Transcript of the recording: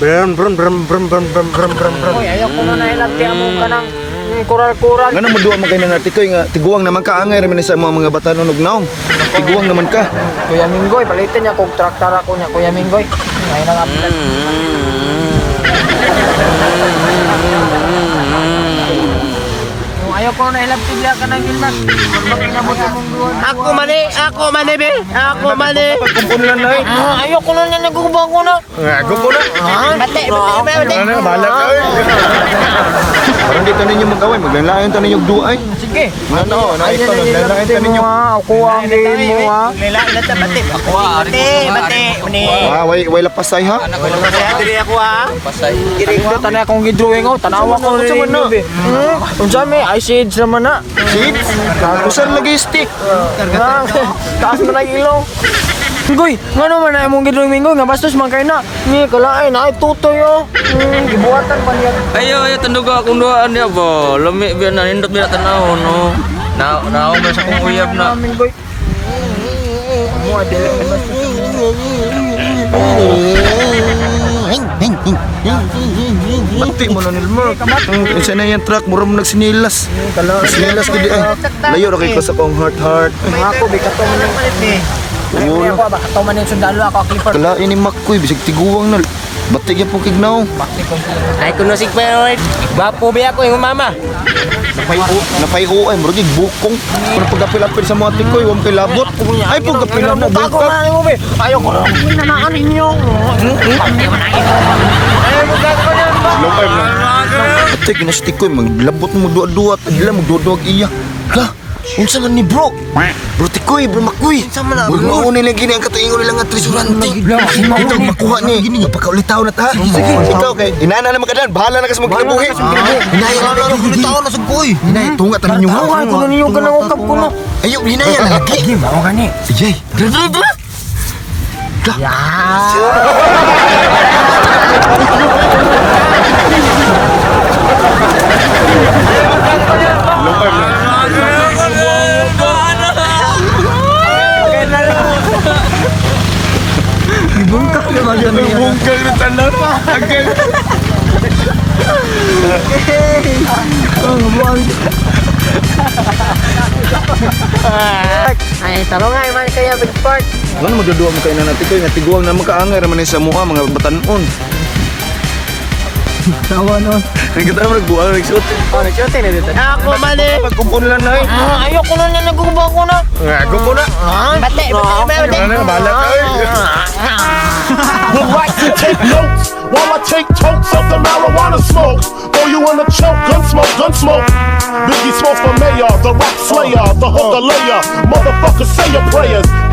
Brum brum brum brum brum brum brum brum brum. Oy, ayaw ko na nailabti among kanang kural-kural. Nga mo duwa man kay na Tikoy nga tiguang naman ka, angay ra man ni sa mga batanon og naong. Tiguang naman ka. Kuya Minggoy, palitin niya kog traktor ako niya, Kuya Minggoy. Ngayon ang aplan. Ayaw ko na ilabti biya ka ng Gilmas. Murag kinabot among duwa. Ako mani, ako mani be. Ako mani. Pagkumpunan na eh. Ah, ayaw ko na niya nagubang ko na. Ako ko na. Bate, bate, bate. Ano na, bahala ka eh. Parang dito ninyo mag-away, maglalaayan ta ninyo og duwa ay. Sige. Nga no, na ikaw naglalaayan ta ninyo. Ako ang game mo ha. Lain na ta bate. Bate, bate. Mani. Ah, way lapas ay ha. Diri ako ha. Dito tanay akong gidrawing oh, tanawa ko Unsa man na? Unsa may ice age naman na. Seeds? Kusan lagi stick. Ah, taas man ang ilong. Minggoy, nga naman na imong gidrawing, Minggoy, nga bastos man kay na. Ni kalain ay tutoy oh. Gibuhatan pa niya. Ayo, ayo tanduga akong duaan niya ba. Lami biya na nindot biya tanaw no. Na naong man sa akong uyab na. Minggoy. Mo adili bastos. Bati mo na nilmark. Unsa na yung truck, mura mo nagsinilas. Nagsinilas gid ay. Layo ra kay ko sa kong heart heart. Mga ako bikato man yung Oo. Ako ba kato man yung sundalo ako clipper. Kalain ni Makoy bisag tiguang na. Bati gyud pong kignaw. Ay kuno sig pero gwapo be ako imong mama. Napay o ay murag bukong. Pero pagkapil-apil sa mga tikoy, wa mo kay labot. Ay pagkapil na Ako bungkak. na mo be. Ayaw ko na nanaan ninyo. Lupay mo. Ate, ginastik ko, maglabot mo duwa-duwa, tagila, magduwa-duwa iya. Hala, unsa man ni bro? Bro Tikoy, bro Makoy. Unsa man na? Bro, mauna nila gini ang katuingon nila nga tresurante. Ito, makuha ni. Mapakaulitaw na ta. Sige. Ikaw kay, inana na makadaan, bahala na ka sa mga kinabuhi. Hinaya na na ulitaw na sa koy. Hinaya, tunga ta ninyo ha. Tawa ko na ninyo kanang ukap ko no. Ayo, hinaya na lagi. Sige, mao gani. Sige. Dra, dra, dra. Bungkal na tanan. Agay. Ay, tarong nga man kaya big part. Ano magduduwa mo kay nanati ko nga tiguang na makaangay ra man ni sa mua mga batanon. Tawa no. Ang kita mo nagbuang nagsuot. Oh, nagsuot na dito. Ako mani. Pagkumpon lang na eh. Ah, ayaw ko na niya nagubang ko na. Ako ko na. Bate, bate, bate. Ano na bahala ka eh. Would like to take notes while I take tokes of the marijuana smoke. Throw you in a choke, gun smoke, gun smoke. Biggie Smalls for mayor, the rap slayer, the hooker layer. Motherfucker, say your prayers.